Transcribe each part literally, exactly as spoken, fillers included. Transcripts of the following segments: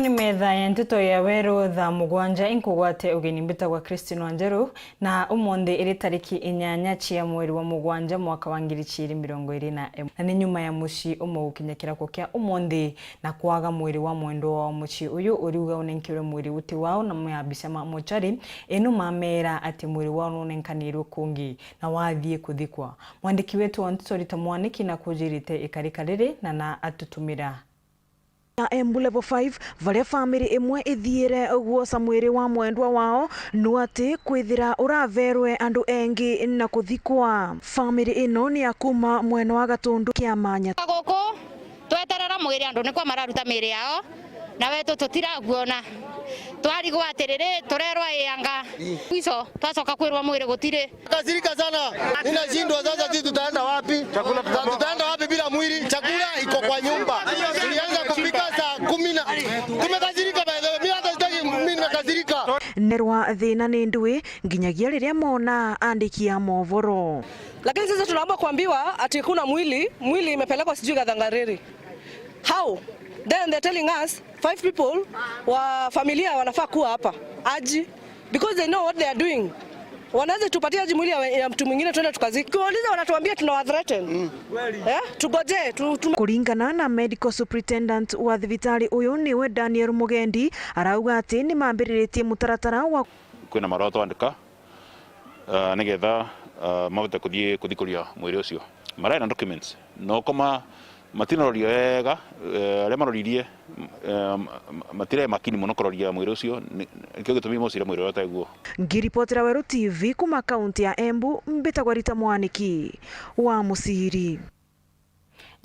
Ni metha ya nteto ya weru thaa mugwanja, inkugwate ugeni. Mbitagwa Christine Wanjeru, na umunthi iri tariki inyanya cia mweri wa mugwanja mwaka wa ngiri ciiri mirongo iri na imwe, na ni nyuma ya mucii umwe gukinya kirako kia umunthi na kwaga mwiri wa mwendwa wao. Mucii uyu uriuga unenkirwe mwiri uti wao na mabisa ma mochari, inu mamera ati mwiri wao nunenkanirwe kungi na wathii kuthikwa. Mwandiki wetu wa nteto Rita Mwaniki na kujirite ikarika riri na na atutumira. Ya Embu Level five, varia family imwe ithiire gwosa mwiri wa mwendwa wao, nu ati kwithira uraverwe andu engi na kuthikwa. Family ino ni ya kuma mwena wa Gatundu kia Manya. Guku tweterera mwiri, andu nikwa mararuta miri yao, na wetu tutiraguona. Twarigwa atiriri, turerwa ianga. Mwiso twacoka kwirwa mwiri gutiri. Kasirika sana. Ninashindwa sasa, sisi tutaenda wapi? Chakula tuta-, tutaenda wapi bila mwili? Chakula iko kwa nyumba. Tulianza kupika saa kumi na, tumekasirika by the way. Mimi hata sitaki, mimi nimekasirika. Nerwa thina ni ndui, nginyagia riria mona andiki a movoro. Lakini sisi tunaomba kuambiwa ati kuna mwili, mwili imepelekwa sijui Gathangariri. How? Then they're telling us five people wa familia wanafaa kuwa hapa. Aji. Because they know what they are doing. Wanaweza tupatia aji mwili ya, ya mtu mwingine, tuende tukazike. Ukiwauliza, wanatuambia tunawa threaten. Eh? Tugoje, tu, tu... Kuringana na medical superintendent wa thibitari uyu, niwe Daniel Mugendi, arauga ati ni mambiriritie mutaratara wa... Kwina marua twandika, ah, nigetha, ah, mabote kuthii kuthikuria mwiri ucio. Marai na documents. No koma matinaroria wega, eh, aria maroririe, eh, ma-, ma-, matire makini mono kuroria mwiri ucio, ni-, nikio gitumi mocira mwiri uria uteguo. Ngiripotera Weru T V kuma kaunti ya Embu, mbitagwa Rita Mwaniki wa Muciri.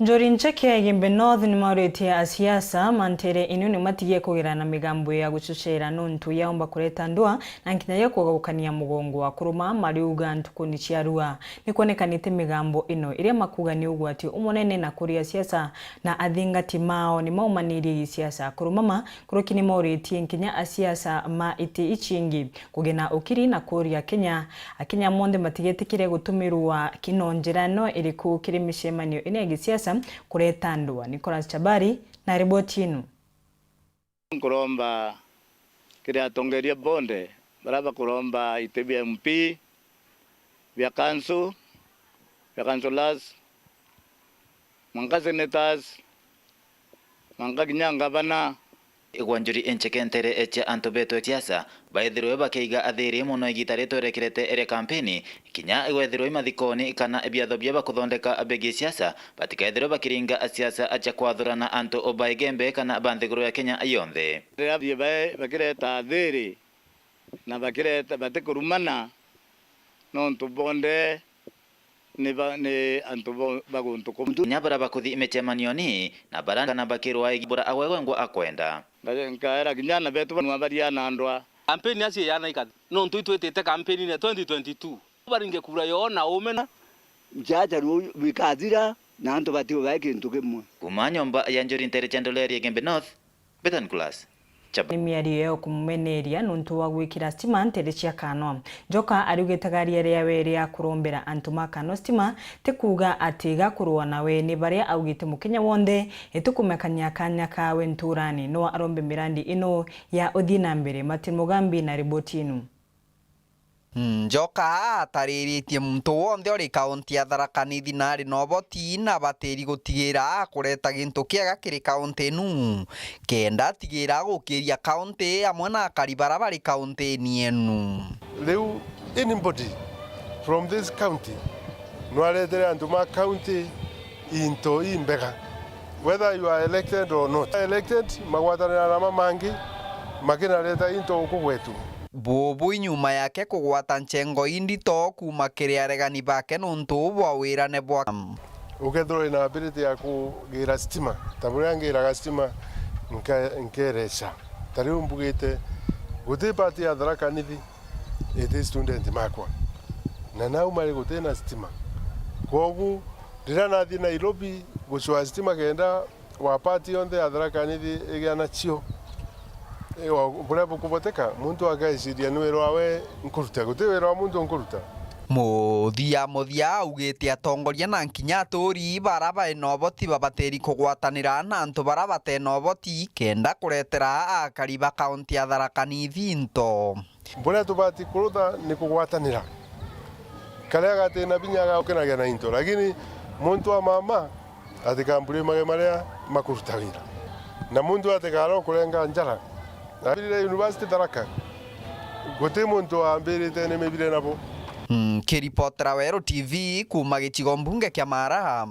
Njuri Ncheke ya Igembe North nimauritie asiasa ma ntere ino ni matigie kugira na migambo ya gucucera nontu yaumba kureta ndua na nkinyagia kugagukania mugongo wa kuruma, mariuga ntukuni cia rua. Ni kwonekanite migambo ino iria makuga ni ugwati umunene na kuri asiasa na athingati mao ni maumanirie gisiasa. Kurumama kuruki ni mauritie nkinya asiasa ma iti ici ingi kugia na ukiri na kuria Kenya, Akenya monthe matigetikire gutumirwa kino njira no iriku kiri micemanio ino ya gisiasa kureta ndua. Nicholas Chabari na riboti ino. Nkuromba kiri atongeria bonthe baria bakuromba iti bia M P, bia council, bia councillors, mwanka senators, mwanka kinya ngavana. Igwa Njuri Incheke ntere cia antu betu siasa baithirwe bakiiga athiri mono igita ritwerekerete iri kampeni, kinya igwethirwe imathikoni kana ibiatho bia bakuthondeka bigi siasa, batikaethirwe bakiringa siasa cia kwathurana antu ba Igembe kana ba nthiguru ya Kenya yonthe. Riria bae bakireta athiri na bakireta batikurumana, nontu bonthe ni ba, ni antu bo, ba guntu kumu. Kinya baria bakuthi micemanioni na barangana bakirwa igi bura agwegwengwa akwenda. Nka-, nkaera kinya ana betu banwa bariana ndwa. Kampeni acio yana ikathi. Nontu itwitite kampeni ne twenty twenty-two. Baringe kura yoo na ume na. Nchacha ruu bikathira na antu batiubae kintu kimwe. Kuma nyomba ya Njuri ntere cia Ndoleri Igembe North, Betan Class. Chaba. Ni miario ya kumumeneria nuntu wa gwikira stima ntere cia Kanwa. Njoka ariugite garia riawe ria kurombera antu ma Kanwa stima ti kuuga ati gakurua nawe, ni baria augite Mukenya wonthe itikumekania kanya kawe nturani. No arombe mirandi ino ya uthii na mbere. Martin Mugambi na riboti inu. Njoka atariritie muntu wonthe uri kaunti ya Tharaka Nithi na ari na uboti na batiri gutigira akureta gintu kiega kiri kaunti inu, kenda atigira agukiria kaunti ii amwe na akari bara bari kaunti ini enu. Riu anybody from this county no aretere antu ma county into imbega, whether you are elected or not. Elected, magwatanira na arama mangi, makinareta into guku gwetu. Bubu inyuma yake kugwata nchengo indito kuma kiri aregani bake nuntu bwa wirane bwa. Ukethirwa wina ability ya kugira stima, ta buria ngiraga stima, nka-, nkereca. Ta riu mbugite, guti party ya Tharaka Nithi iti student makwa, na nau mari guti na stima. Kwogu riria nathi Nairobi gucua stima kenda wa party yonthe ya Tharaka Nithi igia nacio, e, wa, buria bukuboteka, muntu akaiciria ni wira wawe nkuruta. Guti wira wa muntu nkuruta. Muthia muthia augite atongoria na nkinya aturi bara bai na uboti babatiri kugwatanira na antu bara bate na uboti kenda kuretera akari ba kaunti ya Tharaka Nithi into. Buria tubati kurutha ni kugwatanira. Karia gati na binya agaukenagia na into, lakini muntu wa mama atikamburimage maria makuruta wira, na muntu atikaro kurenga njara. Ambirire university Tharaka, guti muntu wambirite ni mibire nabo. Nkiripotera Weru T V kuuma gicigo mbunge kia Mara,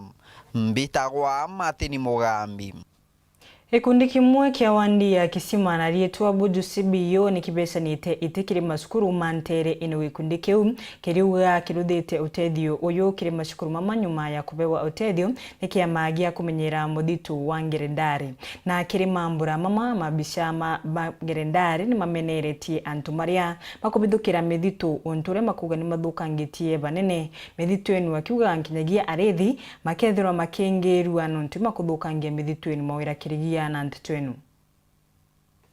mbitagwa Martin Mugambi. Gikundi kimwe kia wandi ya Kisima na riitwa Buju C B O ni kibecanite iti kiri macukuru ma nteere, ino gikundi kiu kiriuga kiruthite utethio uyu kiri macukuru mama nyuma ya kubewa utethio ni kiama gia kumenyera muthitu wa Ngerendari. Na kiri mambura mama, mabica ma, ma Ngerendari ni mameneretie antu maria makubithukira mithitu, untu uria makuuga ni mathukangitie banene mithitu inu, akiuga nkinyagia arithi makethirwa makingirua nontu makuthukangia mithitu inu mawira kirigia na nteto inu.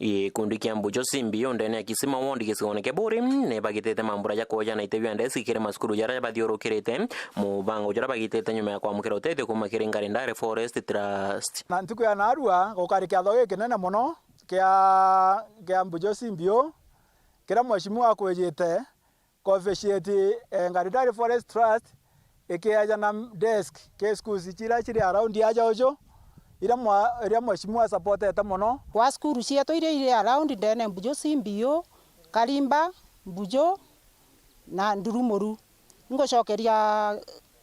Gikundi kia Mbujo C B O ndene ya Kisima Ward gicigone kia Buri ni bagitite mambura ja kwoja na ite bia ndeski kiri macukuru jaria bathiurukirite, mubango juria bagitite nyuma ya kwamukira utethio kuuma kiri Ngarindari Forest Trust. Na ntuku ya narua gukari kiatho gikinene mono kia, kia Mbujo C B O, kiria mheshimiwa akwijite Coefficient, eh, Ngarindari Forest Trust ikiaja na desk ke schools chiria chiri around aja uju, iria mwa-, iria mheshimiwa asupportete mono. Gwa cukuru cietu iria iri around ndene Mbuju C B O, Karimba, Mbuju na Ndurumuru. Ngucokeria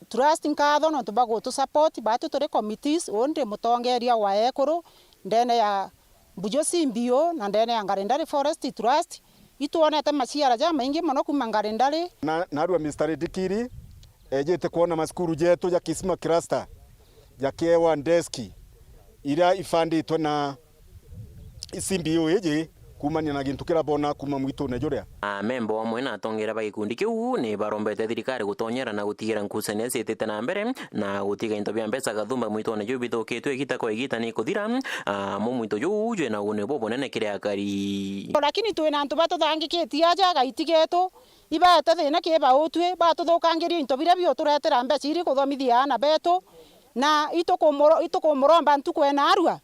Trust nkatho nontu bwa gutu support, batu turi committees, uu ndi mutongeria wa ekuru ndene ya Mbuju C B O na ndene ya Ngarindari Forest Trust. Itwonete maciara jamaingi mono kuuma Ngarindari. Na, narua Mister Ridikiri ejite kwona macukuru jetu ja Kisima Cluster jakiewa deski iria ifanditwe na C B O iji kuumania na gintu kiria boona kuuma mwitune juria. Amemba amwe na atongeria ba gikundi kiu ni barombete thirikari gutonyera na gutigira ngucanio ciitite na mbere na gutiga into bia mbeca gathumba mwitune juu bithukitue igita kwa igita ni kuthira, amu mwito juu jwina uguni bubunene kiri akari. Lakini twina antu batuthangikitie aja gaiti getu, ibaete thina ki bautwi, batuthukangiria into biria biuturetera mbeca iri kuthomithia aana betu, na itukumuro-, itukumuromba ntuku ena arua.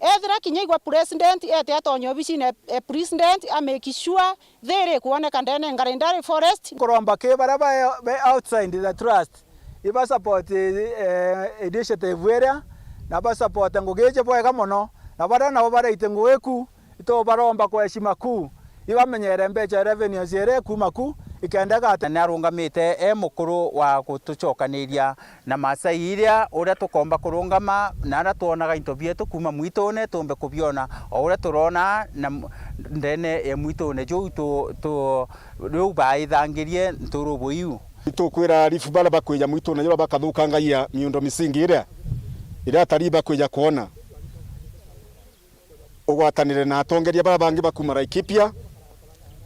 Ethira kinya igwa president ete atonya obicine e president, a make sure thiri ikuoneka ndene Ngarindari Forest. Nkuromba ki baria ba, be outside the trust, iba support, eh, initiative iria, na ba support ngugi iji bwega mono, na baria nabo baraite ngugi ku, itubaromba kwa heshima kuu, ibamenyere mbeca revenues iria ikuuma ku, ikenda igate. Ni arungamite e mukuru wa gutucokaniria na Maasai iria uria tukomba kurungama na aria twonaga into bietu kuuma mwitune, tumbe kubiona o uria turona na m-, ndene ya mwitune juu tu, tu, riu baithangirie nturu buiu. Itukwira arifu baria bakwija mwitune juria bakathukangagia miundo misingi iria, iria atarii bakwija kwona. Ugwatanire na atongeria baria bangi ba kuuma Laikipia,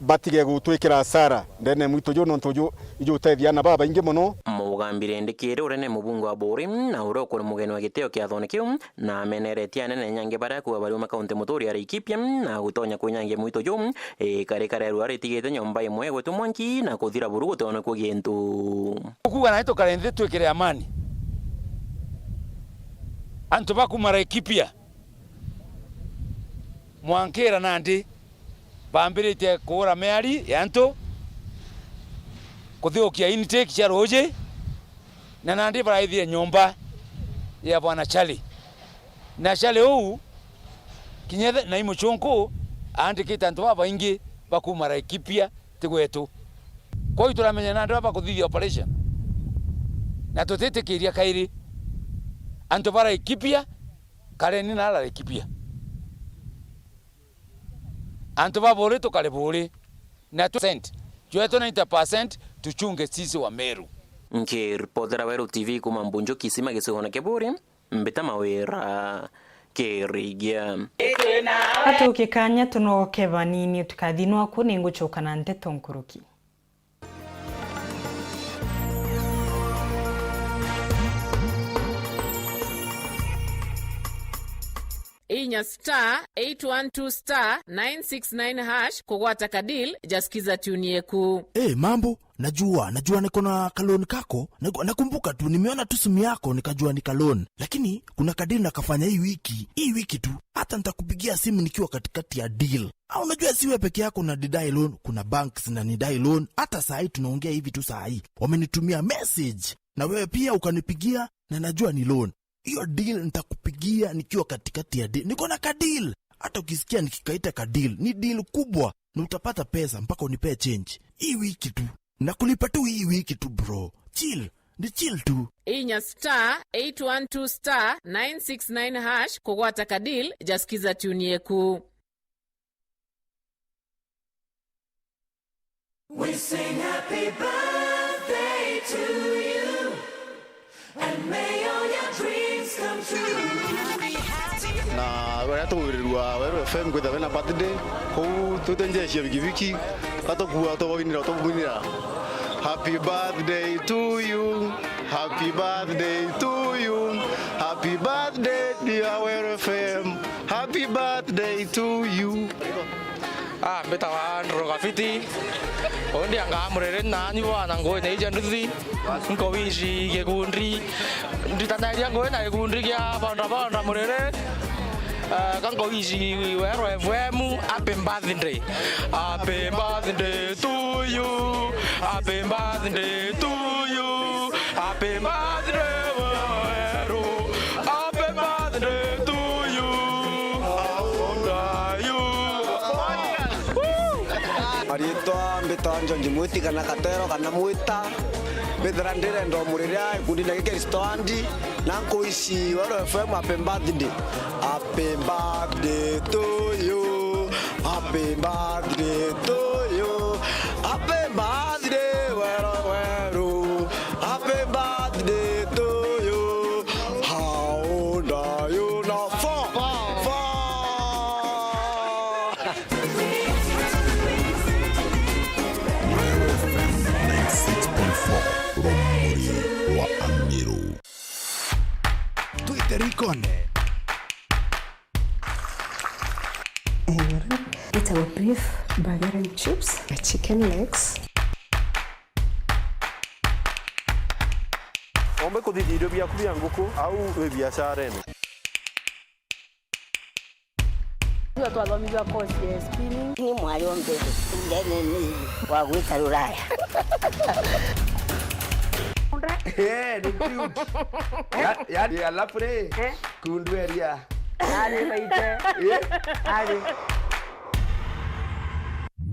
batige gutwikira hasara ndene mwitu juu, nontu juu ijutethia aana babaingi mono. Mugambi Rindikiri, uria ni mubunge wa Buri na uria ukuri mugeni wa gitio kiathone kiu, na ameneretie anene nyangi baria kuuga bariuma kaunti muturi ya Laikipia na gutonya kwinyangia mwitu juu, ikari karerua ritigite nyomba imwe igwitwe mwanki na kuthira buru gutoonekwa gintu. Ukuuga nai tukare nthi twikire amani. Antu ba kuuma Laikipia mwankira nandi bambiritie kuura miari ya antu, kuthiukia intake cia ruuji, na nandi baraithie nyomba ya Bwana Charlie. Na Charlie uu, kinya ethe-, nai mucunku aandikite antu babaingi ba kuuma Laikipia ti gwetu. Kwou turamenya nandi baba kuthithia operation. Na tutitikiria kairi. Antu ba Laikipia, kareni na Laikipia. Antu ba Buri tukare Buri. Na tu-, percent. Jwetu ninety percent tuchunge sisi wa Meru. Nkiripotera Weru T V kuuma Mbunju Kisima gicigone kia Buri, Mbita Mawira Kirigia. Atuki kanya tunoke banini, tukathinwa ku ni ngucoka na nteto nkuruki. inya star eight one two star nine six nine hash kugwata ka deal ja Skiza Tune Yeku. Eh, mambo, najua, najua niko na ka loan kako. Naku-, nakumbuka tu, nimeona tu simu yako, nikajua ni ka loan. Lakini kuna ka deal nakafanya hii wiki, hii wiki tu. Hata nitakupigia simu nikiwa katikati ya deal. Au unajua si wewe peke yako na didai loan, kuna banks na nidai loan. Hata saa hii tunaongea hivi tu saa hii, wamenitumia message. Na wewe pia ukanipigia, na najua ni loan. Hiyo deal nitakupigia nikiwa katikati ya deal. Niko na ka deal. Hata ukisikia nikikaita ka deal, ni deal kubwa. Na utapata pesa mpaka unipee change. Hii wiki tu. Na kulipa tu hii wiki tu, bro. Chill. Ni chill tu. Inya star eight one two star nine six nine hash kugwata ka deal ja Skiza Tune Yeku. We sing happy birthday to you, and may all your dreams come true. Na baria tugurirwa Weru F M kwithirwa bena birthday, kou twite njeshi ya bikibiki, atukuua, tubainira, tubainira. Happy birthday to you, happy birthday to you, happy birthday dear Weru F M, happy birthday to you. Ah, mbitawa Andrew Gafiti. Undi anga Murere na anyu bwana ngugi na ija nduthi. Nkowici gikundi. Nditanagia ngugi na gikundi gia bonda bonda Murere. Eh, ka nkowici Weru F M, happy birthday. Happy birthday to you. Happy birthday to you. Happy birthday, Weru. Happy birthday to you. How old are you? Ariitwa mbitwa Njonji Mwiti kana Katero kana Mwita. Mbithira ndirenda umuriria gikundine giki Ristoandi, na nkuici Weru F M happy birthday. Happy birthday to you. Happy birthday to you. Happy birthday, Weru, Weru. Happy birthday to you. How old are you now? Four. Four. Weru F M ninety-six point four, rumuri rwa Amiru. Twite rikone. Itagwo beef, burger and chips, na chicken legs. Ombe kuthithia irio biaku bia nguku au wi biacarene. Tuga twathomithua course ya spinning. Ni mwari ombe ndene ni wa gwita Ruraya. Eh, ni cute. Ya-, yani, alafu ri, eh? Kundu eria. Ari baite. Eh? Ari.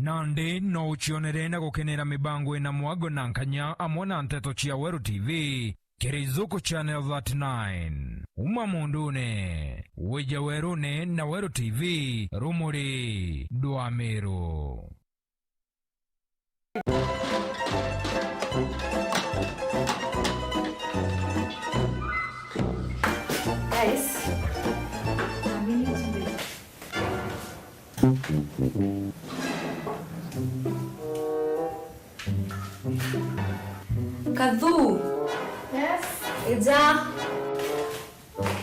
Nandi no ucionere na gukenera mibango ina mwago na nkanya amwe na nteto cia Weru T V. Kiri Zuku Channel thirty-nine. Uma mundune, wija werune na Weru T V, rumuri dwa Meru. Guys, a minute. Kathu. Yes. Ija.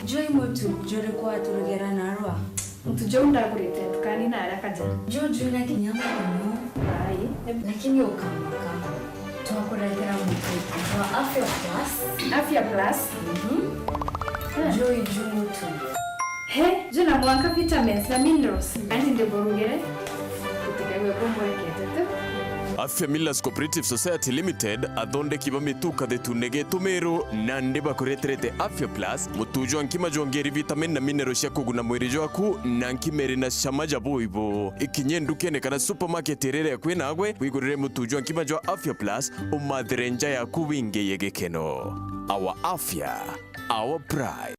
Juu i mutu juriku waturugera narua? Mutu juu ndagurite ndukani na aria kaja. Juu jwina kinya muno. Ai. Lakini ukama, ukama. Twakuretera mutu jwa Afya Plus. Afya Plus? Mhm. Ah. Juu i juu mutu. He, jwina mwanka vitamins na minerals. Kandi ndiburugire. Gutikagwe kumburekete tu. Afya Millers Cooperative Society Limited, athondeki ba mitu kathitune getu Meru, nandi bakureterete Afya Plus, mutu jwa nkima jwongeri vitamin na mineral cia kuguna mwiri jwaku, na nkima iri na cama ja buibu. Ikinye ndukene kana supermarket iria iri akui nagwe, wigurire mutu jwa nkima jwa Afya Plus, umathire nja yaku wingiye gikeno. Our Afya, our pride.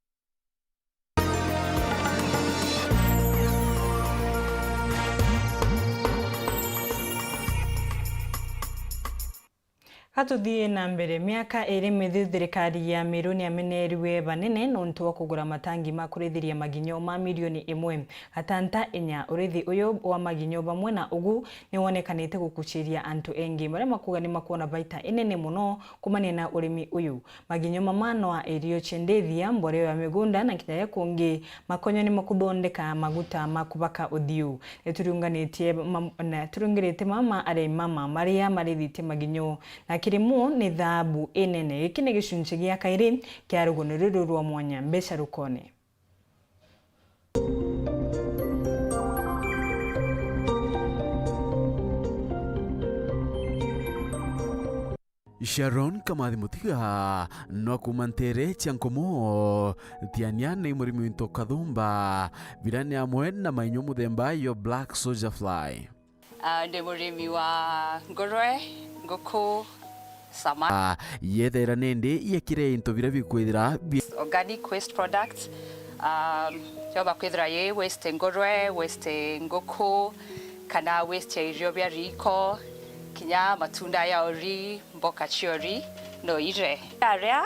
Ka tuthii na mbere. Miaka iri mithiu, thirikari ya Meru ni yameneerue banene nontu bwa kugura matangi ma kurithiria maginyo ma milioni imwe gatanta inya. Urithi uyu wa maginyo bamwe na ugu ni wonekanite gukuciria antu engi, baria makuuga ni makwona baita inene mono kumania na urimi uyu. Maginyo mama no a irio cia ndithia, mboreo ya migunda na kinya ya kungi. Makonyo ni makuthondeka maguta ma kubaka uthiu. Nituriunganitie mam-, na turiungirite mama aria mama maria marithitie maginyo, na kirimu ni thaabu inene. Giki ni gicunci gia kairi kia rugano ruru rwa mwanya, Mbeca Rukone. Sharon Kamathi Mutiga no kuuma nteere cia Nkomo, Tiania ni murimi winto Kathumba, bira ni amwe na mainyo muthemba yo Black Soldier Fly. Ah, ndi murimi wa ngurwe, nguku, samaki. Ah, yethera nindi yekire into bira bikwithira bi- Organic waste products, um, yomba kwithira yi waste ngurwe, waste nguku, kana waste ya irio bia riko, kinya matunda ya uri, mboka cia uri, no ire. Yaria,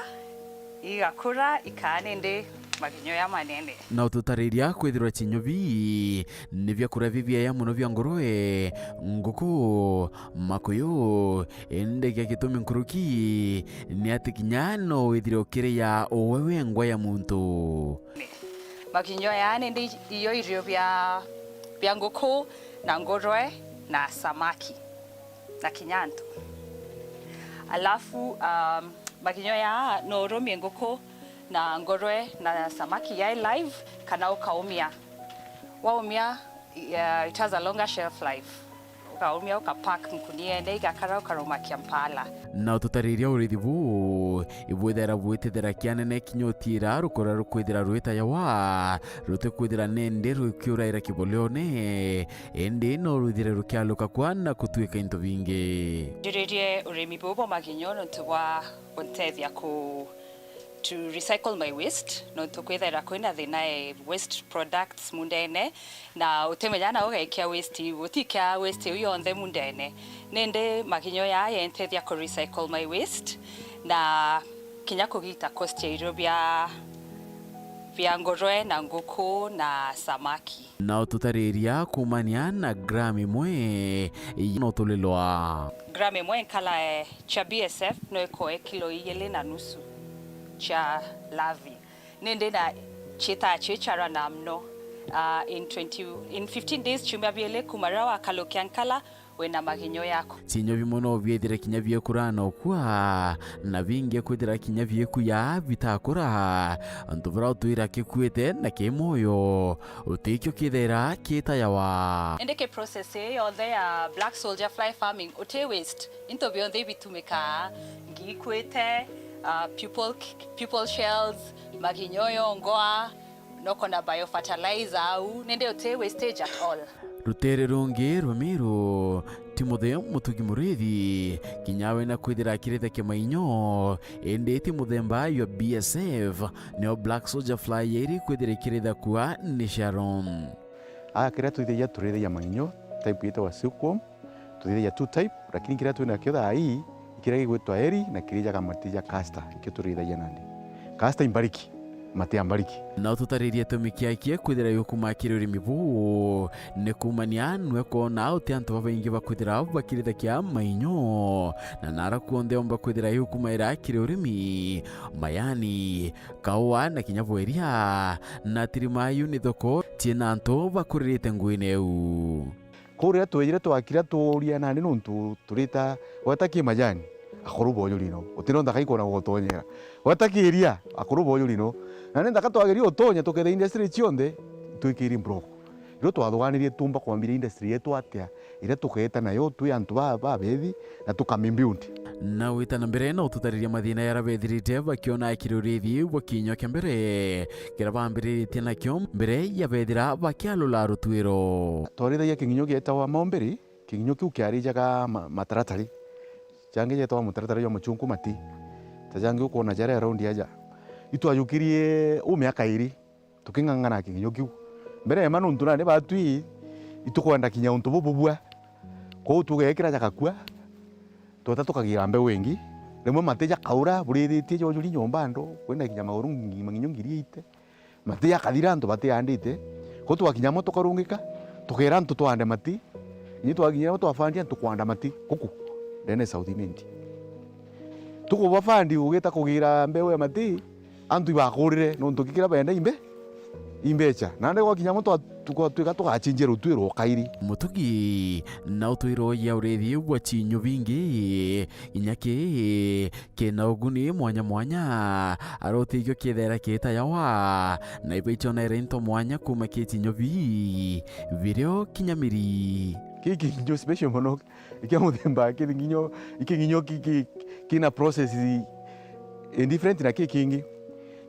igakura, ikaa nindi maginyo ya manene. Na ututariria kwithirwa cinyobi ni biakuria bibiaya mono bia ngurwe, nguku, makuyu, indi kia gitumi nkuruki ni ati kinya no withire ukiria uwe wengwa ya muntu. Maginyo ya nindi iyo irio bia, bia nguku na ngurwe na samaki na kinya antu. Alafu, um, maginyo ya no urumie nguku na ngurwe na samaki yai live kana ukaumia. Waumia, uh, it has a longer shelf life. Ukaumia, ukapack nkuniene, igakara, ukarumakia mpaala. Na ututariria urithi buu, ibwithira bwitithira kianene kinya utiira rukora rukwithira rwita yawa, rutikwithira nindi rukiuraira kiboleone, indi no rwithire rukialuka kwa na kutuika into bingi. Njiririe urimi buu bwa maginyo nontu bwa guntethia ku, to recycle my waste, nontu kwithaira kwina thina e waste products mundene, na utimenya na ugekia waste, utikia waste iu yonthe mundene. Nindi maginyo ya yentethia ku recycle my waste, na kinya kugita cost ya irio bia, bia ngurwe na nguku na samaki. Na ututariria kumania na gram imwe no tulilwa. Gram imwe nkala, eh, cia B S F no ikoe kilo igiri na nusu cia lavi. Nindi na citaa ciichara na mno. Ah, in twenty, in fifteen days, ciumia biili kuma riria wakalukia nkala, wina maginyo yaku. Ciinyo bimwe no biethire kinya biekura na ukua, na bingi kwithira kinya biekuya bitakura. Antu bara utwira kikuite na ki mwoyo, utikio kithera kitayawa. Indi ki process ii yonthe ya black soldier fly farming, uti waste. Into bionthe ibitumikaa, ngi ikwite, ah, pupal, pupal shells, maginyo yongoa, nokona biofertilizer au, nindi uti wastage at all. Rutere rungi rwa Meru, Timothy Mutugi Murithi, kinya we na kwithira akirithakia mainyo, indi ti muthemba jwa B S F, nio black soldier fly iri kwithira ikiritha kua ni Sharon. Aa, kiria twithagia turithagia mainyo, type yitagwa silkworm, turithagia two type, lakini kiria twinakio thaa ii, kiria gigwitwa eri na kiria jaga mati ja castor, ikio turithagia nandi. Castor imbariki, mati ya mbariki. Na ututaririe itumi kiakie kwithira yukuma kiri urimi buu, ni kumania nwe kwona uti antu babaingi bakwithira bakirithakia mainyo, na nara kuonthe omba kwithira yukumaira kiri urimi, mayani, kaua na kinya bweria, na tirima iu ni thoko, tiena antu bakuririte nguine iu. Kuu riria twejire twakira tuuria nandi nontu turita, gwata ki majani, akuru bojo rino, uti no nthaka ikona gutonyera. Gwata ki iria, akuru bojo rino. Nandi nthaka twageria utonya tuketha industry cionthe, twikiri broke. Riu twathuganirie tumba kwambiria industry yetu atia, iria tukeeta nayo twi antu ba, babethi, na tukamimbuild. Na wita na mbere na ututariria mathina jaria bethirite bakiona kiri urithi bwa kinyua kia mbere, kiria bambiriritie nakio mbere ya bethira bakialula rutwiro. Twarithagia kinyunyu gietagwa Maumbiri, kinyunyu kiu kiarijaga ma-, mataratari. Jangi jetagwa mutaratari jwa muchunku mati. Ta jangi ukwona jaria around aja. Itwajukirie u miaka iri. Tuking'ang'ana kinyunyu kiu. Mbere ema nuntu nandi batwi itukwenda kinya untu bubu bubua. Kwou tugekira jagakua, tweta tukagira mbeu ingi, Rimwe mati jakaura, burithitie jojuri nyomba ando, kwina kinya maguru ngi-, manginyo ngiri ite. Mati jakathira antu batiandite. Ko twakinya mo tukarungika, tukera antu twande mati. Inyi twakinya mo twabandi antu kwanda mati, guku, ndene South Imenti. Tukubabandi ugita kugira mbeu ya mati, antu ibakurire, nontu kikira benda imbe, imbecha. Nandi gwakinya mo twa-, tukatwika tugachinjia rutwi rwa kairi. Mutugi, na utwiro ya urithi bwa chinyo bingi, inya ki, kina uguni mwanya mwanya, arotigio kithera kita yawa, na ibaitio na into mwanya kuma ki chinyo bi, birio kinya miri. Ki kinyo special mono, ikia muthemba, kikinyo, ikinyo ki, ki, kina process i different na ki kingi.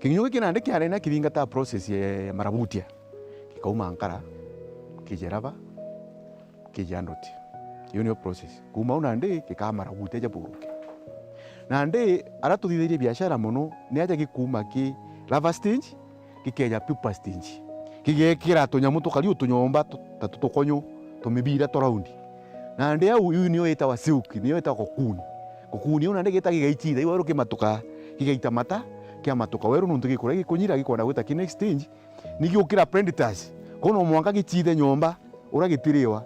Kinyo ki nandi kiarena kithingata process ya, ya marabutia. Kikauma nkara, kijeraba, kija ndoti. Iyo niyo process. Kuma u nandi, gikamara gute ja buruke. Nandi, ara tuthithirie biashara mono, ni aja gikuma ki larva stage, gikeja pupa stage. Kigekira tunyamu tukari utunyomba tu-, ta tutukonyu, tumibira twa raundi. Nandi au, iu niyo itawa silk, niyo itawa cocoon. Cocoon iu nandi gita gigaichitha, iu weru kimatuka, gigaita mata, kiamatuka weru nontu gikuria gikunyira, gikwenda gwita ki next stage, ni giukira predators. Kono mwanka gichithe nyomba, uria gitiriwa.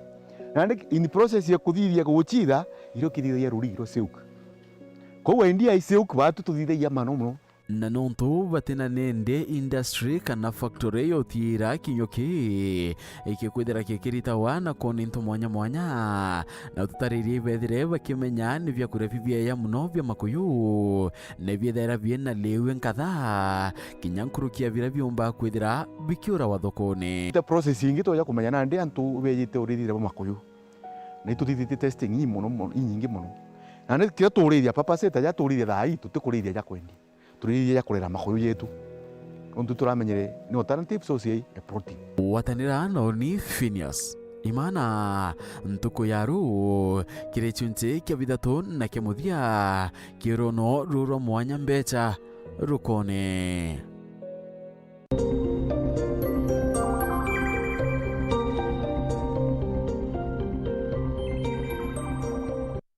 Nandi in process ya kuthithia guchitha, irio kithithagia ruri, irio silk. Kou idea i silk batu tuthithagia mano mono. Na nontu batina nende industry kana factory yotiira kinyo ki, ikikwithira kikiritawa na koni into mwanya mwanya, na tutaririe bethire bakimenya ni biakuria bibieya mono bia makuyu, na biethaira biena liu nkatha, kinya nkuruki ya biria biumba kwithira bikiurawa thokone. Te process ingi tuja kumenya nandi antu bejite urithire bwa makuyu. Na ituthithitie testing ii mono mono, inyingi mono. Na ni kiria tuurithia papa seta ja tuurithia thaa ii, tutikurithia ja kwendia. Turithia ja kurera makuyu jetu. Nontu turamenyere ni alternative source ya protein. Gwatanira na uni Phineas Imana, ntuku ya ruu, kiri chunchi kia bithatu na kia muthia, kiurono ruru rwa mwanya mbecha rukone.